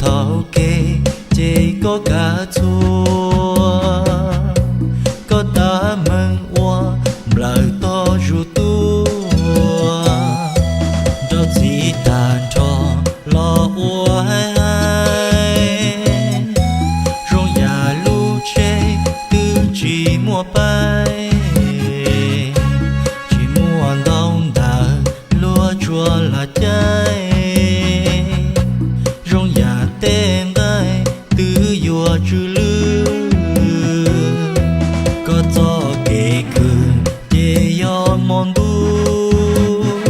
taug kev ces koj kav txhua, koj tab meeg ua nplawm toj zus tuaj, nrau txiv tag nrho los ua hais hais, zoo yam lub tsheb twb tsis muaj paib, tsis muaj ntau ntawv luag tsuas lam caij, zoo yam tej nqaij twb yuav tsw lwj. Koj txoj kev khwv ces yog hmo ntuj,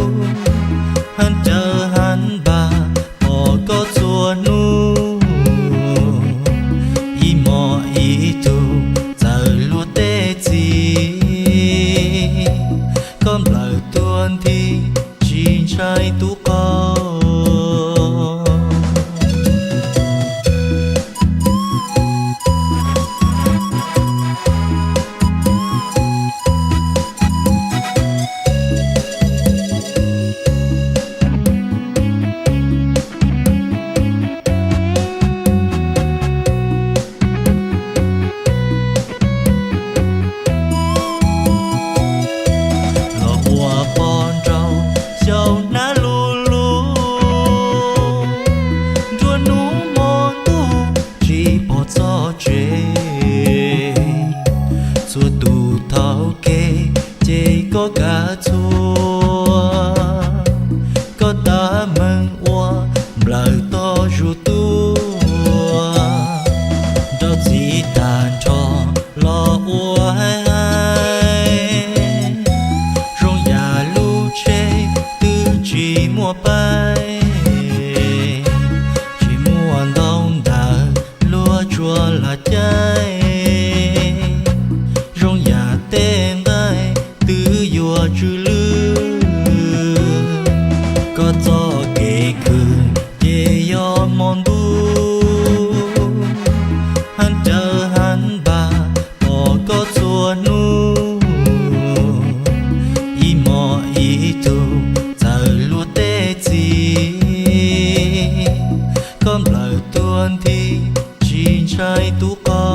hab cawv hab npag pom koj txhua hnub, ib hmos ib tug txawm luag tej txiv, koj nplawm tuag nthi tsis ntshai tub qau. Los ua poj nrauj xyaum hnab lug lug, nruab hnub hmo ntuj tsis pom txog tsev. Txhua tus taug kev ces koj kav txhua, koj tab meeg ua nplawm toj zus tuaj, nrau txiv tag nrho los ua hais hais, zoo yam lub tsheb twb tsis muaj paib, tsis muaj ntau ntawv luag tsuas lam caij, zoo yam tej nqaij twb yuav tsw lwj. Koj txoj kev khwv ces yog hmo ntuj, hab cawv hab npag pom koj txhua hnub, ib hmos ib tug txawm luag tej txiv, koj nplawm tuag nthi tsis ntshai tub qau.